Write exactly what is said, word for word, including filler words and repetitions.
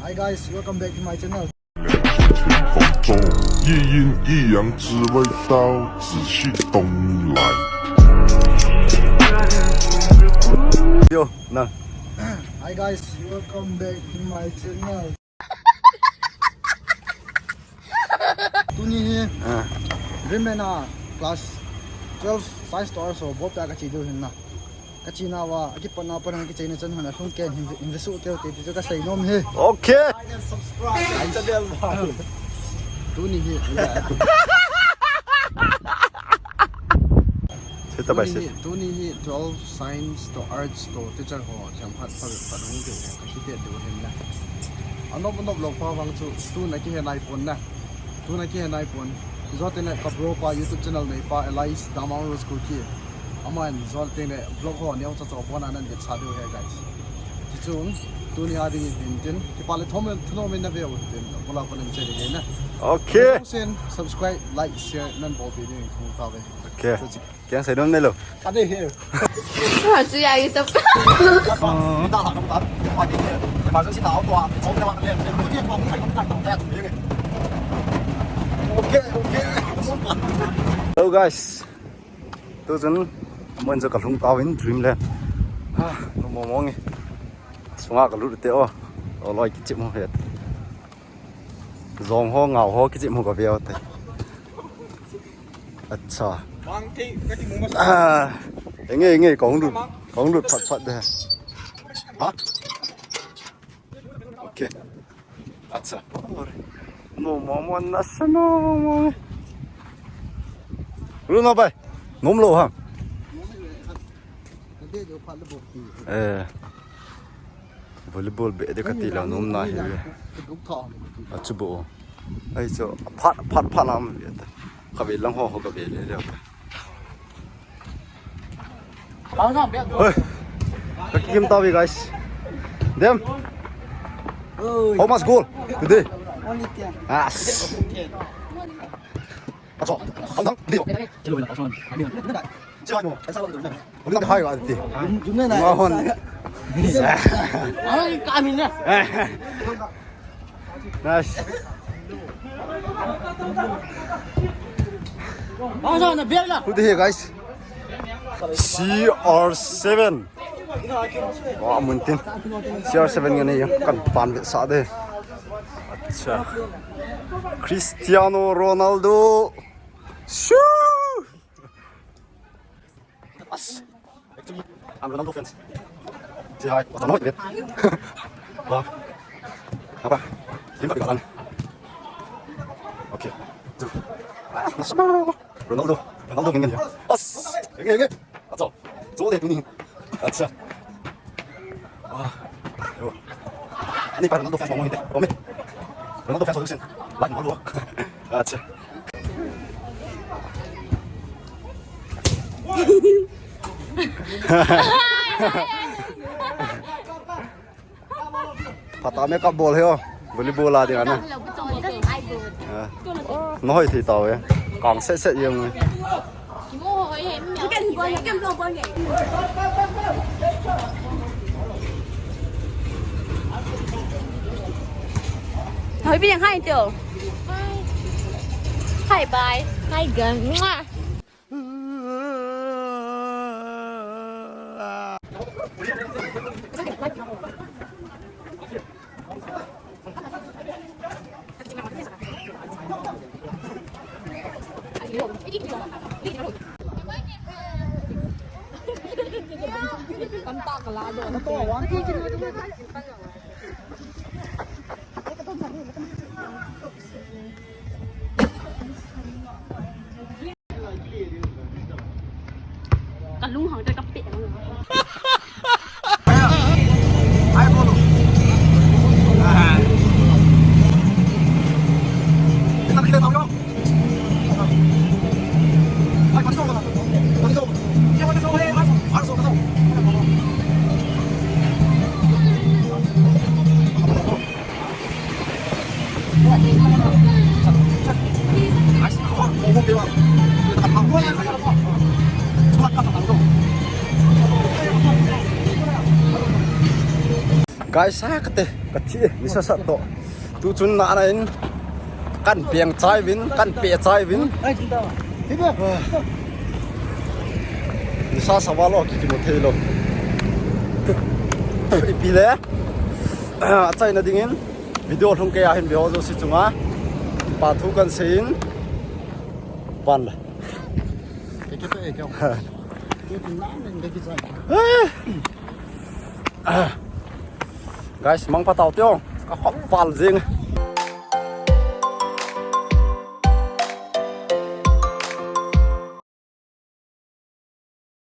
Hi guys, welcome back to my channel. 一阴一阳之味道，仔细东来。 Yo, na. Hi guys, welcome back to my channel. Tuni hi, ah, Dreamland a class twelve science toh arts ho bol pia kache diu hin na. Kache nauva, akipatna pat a kicheina chan hon alhung ken hin ve, hin ve soh teu te ti chu kasei nom hi. Okay. Tuni hi, Seta bai tuni set. Hi, tuni hi twelve science toh arts toh teacher ho themkhat pha, pha hung diu, kakite diu hin na. Anop anop lou pha vang chu, tuna kihe nai pon na. Tuna kihe nai pon. Jou teng le ka bro pa YouTube channel nei pa Elias Damang Rose Kuki. Aman jou teng le vlog ho neo cha cha pon a nan vetsah diu hi guys. Tichun, tuni a ding in tin, kipa le thom, thunom in na veu tin, bula pa nan che ding na. Okay. Sen, subscribe, like, share, nan bol pi ding in kong ta ve. Okay. Keng sei nom nei lou. Ade here. Chu ya YouTube. Okay, okay. Hello guys. Tuchun, mun chu kalhung tauvin Dreamland. Ha, nom mong mong e. Sunga kalut te o. Loi loi kichim ho het. Jong ho, ngau ho, kichim ho kaveu te. Acha. Bang thei, kati mo mas. Ah, enge, enge, kahung lut, kahung lut phat phat de. Ha? Okay. Acha. Nom mong mong nasa nom mong mong. Lut na bai. Nom lou ham. Eh. Volleyball beh ding kati lou nom na hi ve. Achu bou. Ahi chu phat phat phat lam ve ta. Kave lang ho ho kave le le. Oi. Kakim tauve guys. Dem. Oi. How much goal today? Only ten. Yes. Ten. Achu. Ang dang. Dio. Hai ga ti. Jumne na. Mahon. Ai, kami na. Nice. Bang sa na biar lah. Who the hell, guys? C R seven. Wa mun tin. C R seven ngan nei kan pan vetsah de. Acha. Cristiano Ronaldo. Shoo! As. Actually, I'm Ronaldo fans. Say hi. What's up? Wow. Apa? Limpa di kalan. Okay. Two. Ronaldo. Ronaldo ngin ngin ya. As. Ngin ngin. Achu. Chu le tuni. Acha. Wah. Yo. Ani pa Ronaldo fans mo hinte. Comment. Ronaldo fans solution. Like mo. Acha. Phat a me kabol hi o. Volleyball a ding ana. Ah. Nahoi thei tauve. Kang set set jeng. Hoi bi hai teo. Hi bye. Hi gan. Mwah. Kalung hang te kapeh. Guys, sa kate, kathi, nisa sa to. Tu chun na na in, kan peng chai vin, kan pe chai vin. Nisa sa valo ki ki mo thei lo. Ipi le, a chai na dingin, video lhung ke ahin video jo si chunga. Pa thu kan sein. Pan le. Guys, mang patau teo. Ka khop val jing.